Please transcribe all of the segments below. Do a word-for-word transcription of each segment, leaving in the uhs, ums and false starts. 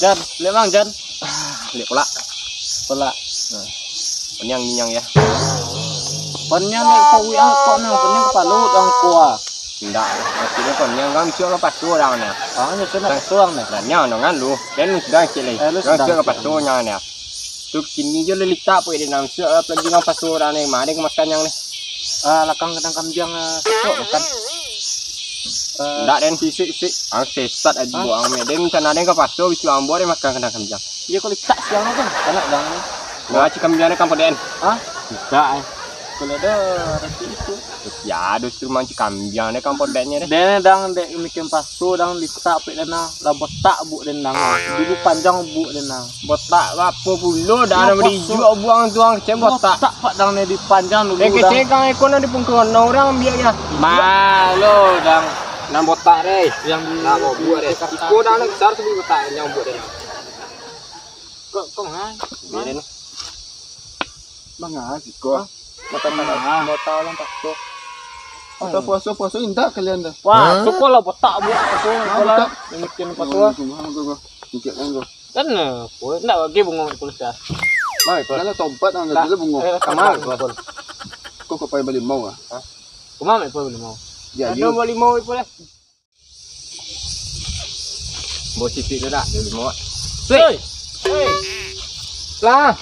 Jan, liek Bang, Jan. Ah, liek pulak. Pulak. Nah. Paniang niang ya. Paniang dek kau wiang kau nah, paniang kapalo dang kau ah. Indak, maksudnyo paniang kan bisuak ka paso dang nah. Ah, bisuak nak paso dang nah. Dah nyo, nongan lu. Den lu sudah cek lai. Eh, lu sudah cek lai. Bisuak ka paso nyo nah. Tu kini jo lah litak puik den nah. Bisuak lah pagi dang paso dang nah. Ma den ka makan nyo nah. Ah, lakang kadang kambiang, ah, sesok makan. Eh, ndak den, sisik-sik. Ang sesat aja buang meh. Den rencana den ka paso, bisuak ambo den makan kadang kambiang. Iyo, kalau tak siang tu, anak dang ni. Nah, cik kambiang ni kampung den. Hah? Tidak, eh. Kalau ada roti itu. Ya, ada suruh mancik kambiang ni kampung den ni deh. Den dang dek mikin paso dang litak pek den nah. Lah botak buak den dang. Dulu panjang buak den dang. Botak apo pulo dah. Yo, nak berijuk buang tuang kecek botak. Botak pak dang ni dipanjang dulu. Eh, dang. Kecek kang eko nak dipungkun urang biak ya. Malo dang. Nan botak deh. Yang di, nah, kau buat deh. Iko dah nak besar sebelum botak yang buat deh. Kok, kok ngai? Biarin. Mangas iko. Hah? Mata mangas. Mata orang tak tu. Mata puasa, puasa indak kalian dah. Wah, cukup lah botak buat paso. Ah, botak. Yang bikin paso. Tunggu, tunggu, tunggu. Tunggu, tunggu. Kan, eh, ndak bagi bungo di pulsa. Mai, Pul. Kalau tobat, ah, ndak boleh bungo. Eh, kamar, Pul. Kau kau payah beli mau ah? Hah? Kamar, Pul, beli mau. Ya, ada beli mau, Pul, eh. Bawa sipik tu dak, beli mau. Soi. Soi. Lah.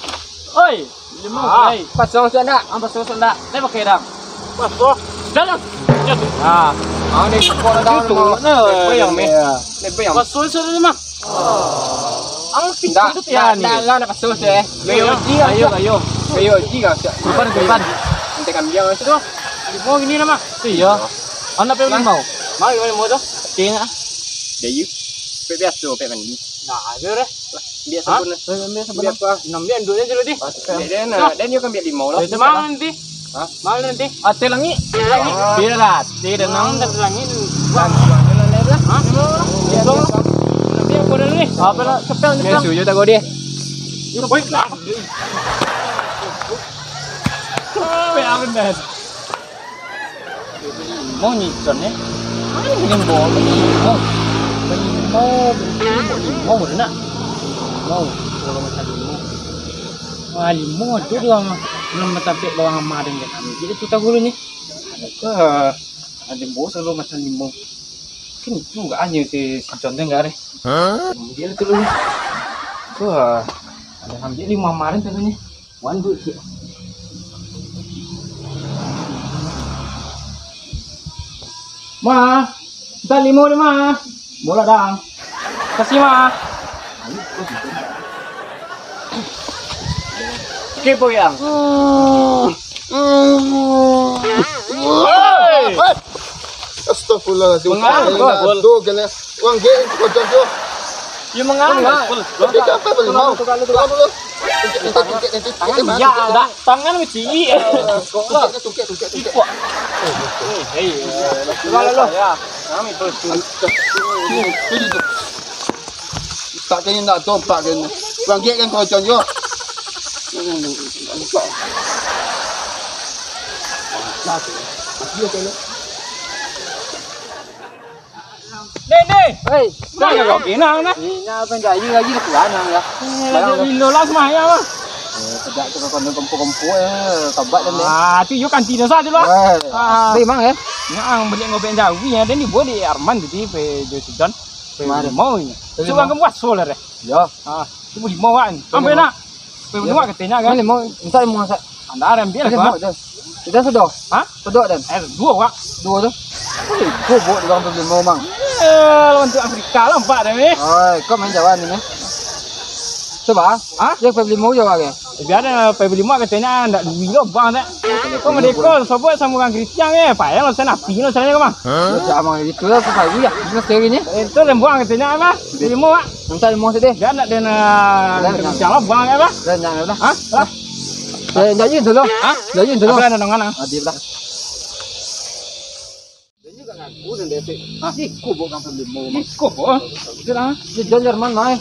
Oi. Limau, ah, oi. Pasang sudah ndak? Ah, pasang sudah ndak? Saya pakai dang. Pasang. Jangan. Ah. Ah, ni kau dah tahu. Itu, nah. Lebih yang meh. Lebih yang. Pasang sudah ni mah. Ang pintu tu tiada. Dah, dah, dah pasang sudah. Ayo, ayo, ayo. Ayo, ji kan. Depan, depan. Nanti kami yang tu. Limau ini nama. Iya. Anak pe limau. Mau limau tu? Tengok. Dayu. Pek biasa, pek mandi. Nah, ada deh. Biasa pun. Biasa pun. Biasa pun. Enam dia duduk aja dulu, di. Dia, dia nak, dia ni kan biar limau lah. Itu mana nanti? Hah? Mana nanti? Ate langit. Langit. Biar lah, ate dan nang. Ate langit. Hah? Biar, biar. Biar apa dulu ni? Apa nak? Sepel ni. Biar suyo tak kau dia. Yo, baik lah. Sepel benar. Limau ni ikan, eh. Limau, limau. Limau, limau, limau, limau, nak. Limau, kalau macam limau. Wah, limau tu dia orang, belum tampek bawang amah dengan kami. Jadi tu tahu dulu ni. Apa? Ada limau selalu macam limau. Kan itu agaknyo si, si John tu enggak deh. Hah? Dia tu dulu. Tu, ah, ada ambil limau amah tu ni. Wan duit ciek. Ma, minta limo deh, Ma. Bola dang. Kasih, Ma. Kepo yang. Hei! Astagfirullahaladzim. Mangapa, Bol? Aduh, kena. Uang gek, kocok tu. Ya, mangapa, Bol? Tapi siapa beli mau? Tukar dulu, tukar dulu. Tukar dulu. Tungkek, tungkek, tungkek, tungkek, tungkek, ya, tungkek. Tangan kecil. Tungkek, tungkek, tungkek, tungkek. Ikuak. Eh, eh, eh, lalu, lalu. Ya, kami terus. Sini, sini, sini. Tak kena nak tompak kena. Uang gek kan kocok tu. Nah, tu. Masih okey lah. Dek, dek. Hei. Nah, ya, kau kena, nah. Ini apa yang jaya lagi dah kurang, nah, ya. Eh, barang dah tu. Lilo lah semayang, lah. Eh, sejak tu kau kena kempo-kempo, eh, kabat dan dek. Ah, tu yo kanti dah satu lah. Eh, ah. Memang, eh. Nah, ang beli ngobek jawi, ya. Dan dibuat di Arman tadi, pe jo Sudan. Pe limau ni. Pe limau. Sudah kamu puasa lah, deh. Ya. Ah, tu limau, kan. Ambil nak. Pe limau katanya, kan. Limau, minta limau masak. Anda ada ambil apa? Limau tu. Kita sudah. Hah? Sudah, dan. Eh, dua, Wak. Dua tu. Oi, kau buat orang pebeli mau, Mang. Eh, lawan tu Afrika lah, empat dah, meh. Oi, kau main Jawa ni, meh. Coba, ah. Hah? Yang pebeli mau Jawa, ke? Eh, biar dah, pebeli mau katanya ndak duit lo, bang, tak. Kau merdeka, sobat sama orang Kristian, eh. Payah lo, sana api lo, sana, Mang. Hah? Ya, Mang, itu lah, aku tahu, ya. Ini seri ni. Eh, itu lembuang katanya, apa? Pebeli mau, Wak. Minta limau sedih. Biar ndak dia nak. Dah, Kristian lo, bang, apa? Dah, jangan lah. Hah? Lah. Dah, janji dulu. Hah? Janji dulu. Apa ada nongan, ah? Adib lah. Dia juga ngaku dan dia cek, ah, iko bukan pebeli mau, Mang. Iko, oh. Itu lah. Dia janjar mana, eh?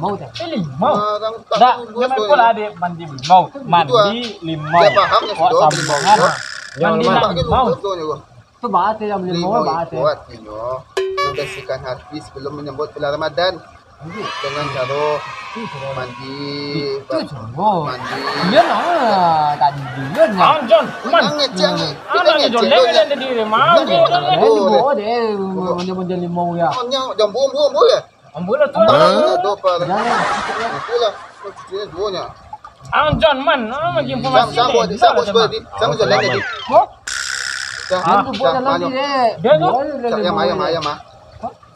limau tu. Eh, limau. Dak, jangan pula dek mandi limau. Mandi limau. Awak sambungan. Mandi limau. Tu bahasa yang limau, bahasa. Kuat inyo membersihkan hati sebelum menyambut bulan Ramadan. Dengan caro mandi. Itu caro. Mandi. Iya lah, tadi dia lah. Anjon, man. Angin, angin. Anak ni Jon, dia tadi dia mau. Dia limau deh, dia limau ya. Jambu, jambu, jambu ya. Ambo lah tu. Ambo lah tu apa? Itulah. Cucunya duonya. Ang John man, ah, bagi informasi. Sama, sama, sama, sama, sama, sama, sama, sama. Hah? Sama, sama, sama, sama. Dia tu? Yang ayam, ayam, ah.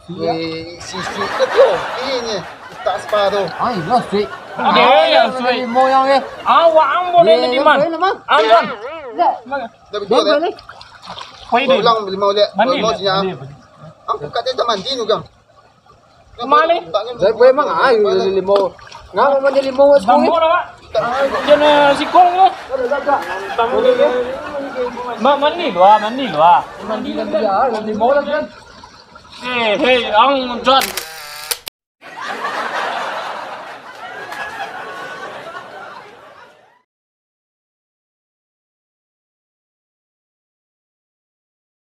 Weh, si, si, kecil, ini, tak separuh. Ai, lah, sweet. Dia yang sweet. Mau yang, eh. Awak ambo dari mana? Ang John. Dah betul, eh. Kau ini. Ulang lima ulit. Mandi. Mau siap. Mandi. Aku kat dia mandi juga. Mandi. Saya boleh mang ayo limau. Ngapa mandi limau? Tambah lah, Pak. Jangan sikong tu. Ma-, mandi lu ah, mandi lu ah. Mandi limau lah kan. Eh, hei, ang John.